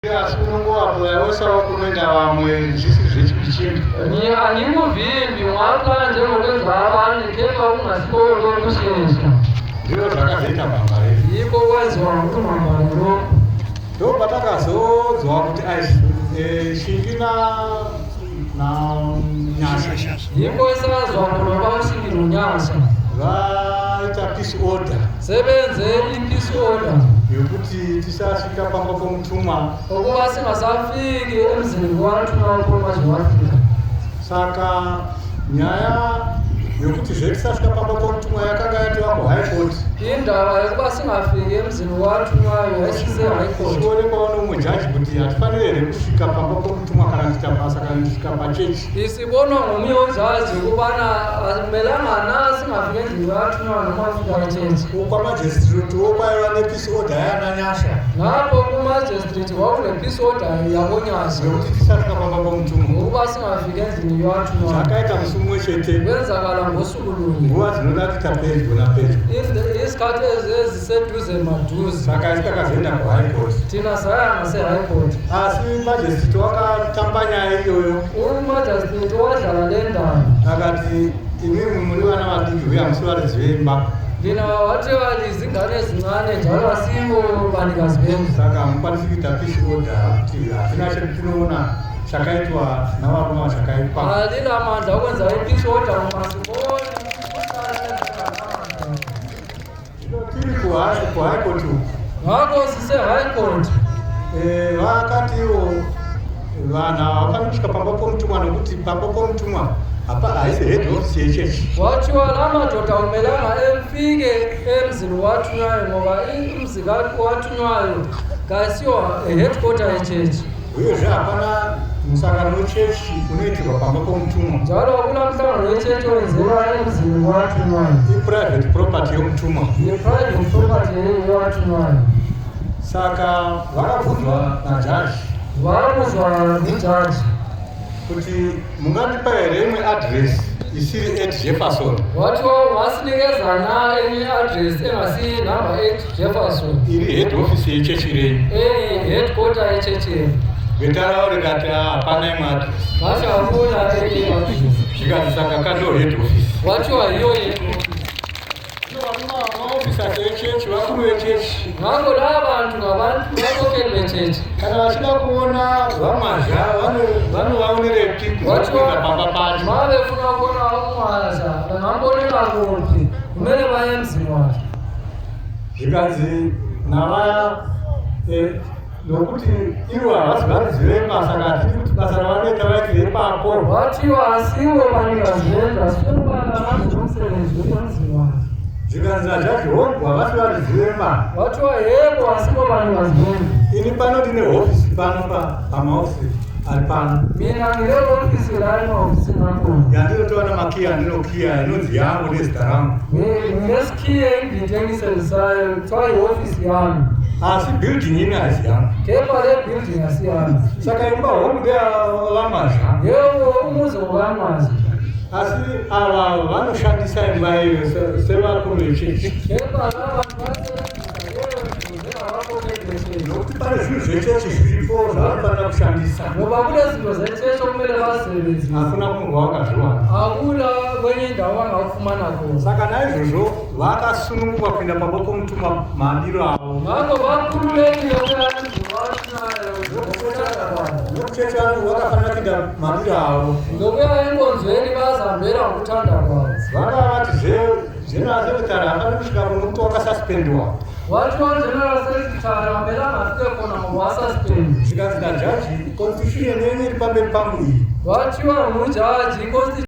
Asi unongoapplywo kunoenda vamwe zvisi zvechipichingi. Angikuvimbi, unga-applya njengokwenza abanye, kepha kungasikho kokushesha. Ndiro zvakazoita bhamba redu. Yikho kwenziwa ngumambalo lokhu. Ndo patakazodzwa kuti Shingi naNyasha Yikho esazwa khona uba uShingi noNyasha vaita peace order sebenze i-peace order yekuti tisasvika pamba pomutumwa. Ukuba singasafiki emzini wathunwa ukhuluma nje wafika. Saka nyaya yokuti zve tisasvika pamba pomutumwa yakanga yatova kuHigh Court. Indaba yokuba singafiki emzini wathunwayo yayisise-High Court. Ichionekwawo nomumwe jaji kuti hatifaniri here kusvika pamba pomutumwa kana kuita basa kana kusvika pachechi. Isibonwa ngomunye ujaji ukubana akumelanga na singafiki endlini yathunwayo noma fika echechi. KwaMagistrate kwaiva nepeace order yana Nyasha Ngapho ku-magistrate kwakune-peace order yaboNyasha yekuti tisasvika pamba pomutumwa. Ngokuba singafiki endlini yathunwayo. Zvakaita musi mumwe chete. Kwenzakala ngosuku lunye. Nguva dzinoda kuita pedyo napedyo. Isikhathi eziseduze maduze. Saka isi takazoenda kuHigh Court. Thina saya ngase-High Court. Asi magistrate wakatamba nyaya iyoyo. Umagistrate wadlala le ndaba. Akati, "Imimi muri vana vadiki uye hamusi varidzi veimba." Lina wathi lizingane ezincane njalo asibo banikazi bendlu. Saka hamukwanisi kuita peace order kuti hatina chetinoona chakaitwa navarume chakaipa. Alinamandla okwenza i-peace order ngoba sibone. Zvino tiri kuHigh Court uku, Ngakho sise-High Court, vakatiwo vanhu havafaniri kusvika pamba pomutumwa nokuti pamba pomutumwa hapa haisi head office yechechi. Kwathiwa la madoda akumelanga efike emzini wathunywayo ngoba umzi wathunywayo kayisiyo headquarter yechechi. Uyezve hapana musangano wechechi unoitirwa pamba pomutumwa. Njalo akula mhlangano wechechi owenzelwa emzini wathunywayo. Iprivate property yomutumwa. Yi-private property yowathunywayo. Saka vakabvunzwa najaji Wabuzwa ngujaji kuti mungandipa here imwe address isiri 8 Jefferson Wathiwa ungasinikeza na enye i-address engasiyi number 8 Jefferson iri head office yechechi renyu? Eyi-headquarter yechechi yenu. Gweta ravo rikati, "Ah, hapana imwe address." Ngathi akula enye i-address. Zvikanzi, "Saka kando head office." Kwathiwa yiyo head office. Maofficers echechi, vakuru vechechi, Ngakho laba bantu ngabantu bakhokheli bechechi. Kana vachida kuona vaMwazha vanovaonerepi kunze kuenda pamba pacho? Ma befuna ukubona uMwazha bangambonela kuphi? Kumele baye emzini wakhe. Zvikanzi navaya, nokuti ivo havasi varidzi vemba, saka hatidi kuti basa ravanoita vaitire ipapo. Kwathiwa asiwo banikazi bendlu, asifuni ubana banze umsebenzi emzini wakhe. Zvikanzi najaji, "Hongu, havasi varidzi vemba. Kwathiwa yebo, asibo banikazi bendlu. Ini pano ndine hofisi pano pamahofisi ari pano Mina ngile ofisi la emahofisini akhona yandinotora namakiya andinokiya inonzi yangu nezita rangu. Nginesikhiye endlini engisebenzisayo kuthiwa ihofisi yami. Asi building ini haisi yangu. Kepha le building asiyami. Saka imba hongu ndeyaVaMwazha, Yebo, umuzi ngokaMwazha, asi ava vanoshandisa imba iyo sevakuru vechechi kepha laba bantu basebenzisa leyo ndlu njengabakhokheli bechechi nokuti pane zvinhu zvechechi zviripo zvavanofanira kushandisa. Ngoba kunezinto zechechi okumele bazisebenzise. Hakuna kumwe kwavangazviwana. Akula kwenye indawo angakufumana khona. Saka naizvozvo vakasununguka kuenda pamba pomutumwa madiro avo. Ngakho bakhululekile ukuya emzini wathunywayo ngokuthanda kwabo. Nokuchechi vanhu vakafanira kuenda madiro avo. Ngokuya enkonzweni bazihambela ngokuthanda kwabo. Vanga vati zve general secretary hafaniri kusvika nokuti wakasuspendwa. Wathiwa general secretary amelanga afike khona ngoba wasuspend. Zvikanzi najaji, "Constitution yenyu iri pamberi pangu iyi Wathiwa ngujaji.